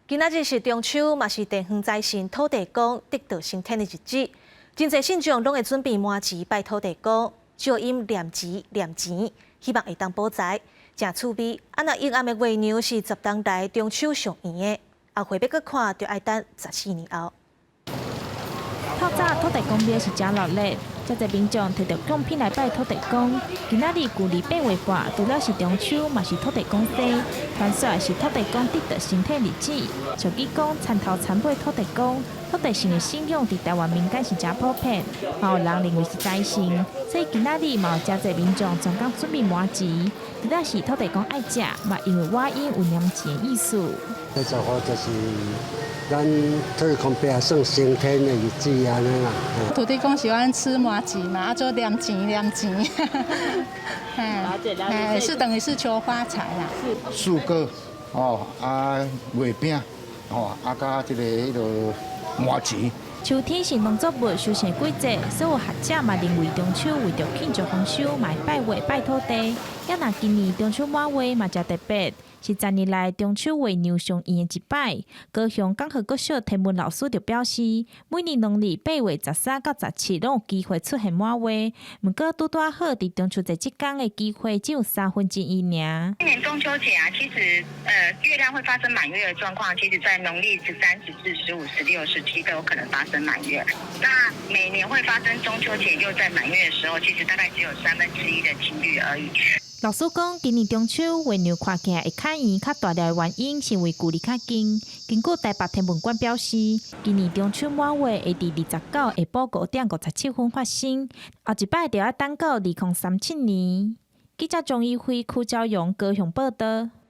今仔日是中秋，嘛是地方財神土地公得道升天的日子。真濟信眾攏會準備麻糍拜土地公，照音念錢念錢，希望會當保財，誠趣味。啊，若陰暗的月娘是10冬來中秋上圓的，後回欲閣看，就愛等14年後。透早土地公廟是誠熱鬧，遮濟民眾提著貢品來拜土地公。今仔日舊曆8月半，除了是中秋，嘛是土地公生，傳說是土地公得道升天日子。俗語講田頭田尾土地公，土地神的信仰佇台灣民間是誠普遍，嘛有人認為是財神，所以今仔日嘛有誠濟民眾專工準備麻糍，除了是土地公愛食，嘛因為倚音有念錢的意思。這就好就是咱土地公伯算升天的日子按呢啦。土地公喜歡吃麻糬嘛，啊做念錢念錢，哎，是等於是求發財啦。水果哦，啊月餅哦，啊佮這個彼个麻糍。秋天是農作物收成季節，所有學者嘛認為中秋為著慶祝豐收，嘛會拜月拜土地。也若今年中秋滿月嘛誠特別，是10年來中秋月娘上圓的一擺。高雄港河國小天文老師就表示，每年農曆8月13到17攏有機會出現滿月，毋過拄拄好佇中秋節這工的機會只有1/3爾。今年中秋節啊，其實月亮會發生滿月的狀況，其實在農曆13、14、15、16、17都有可能發生滿月。那每年會發生中秋節又在滿月的時候，其實大概只有1/3的幾率而已。老師講，今年中秋月娘看起來會較圓、較大粒的原因，是因為距離較近。根據台北天文館表示，今年中秋滿月會佇29下晡5點57分發生，後一擺就愛等到2037年。記者張一輝、柯昭陽高雄報道。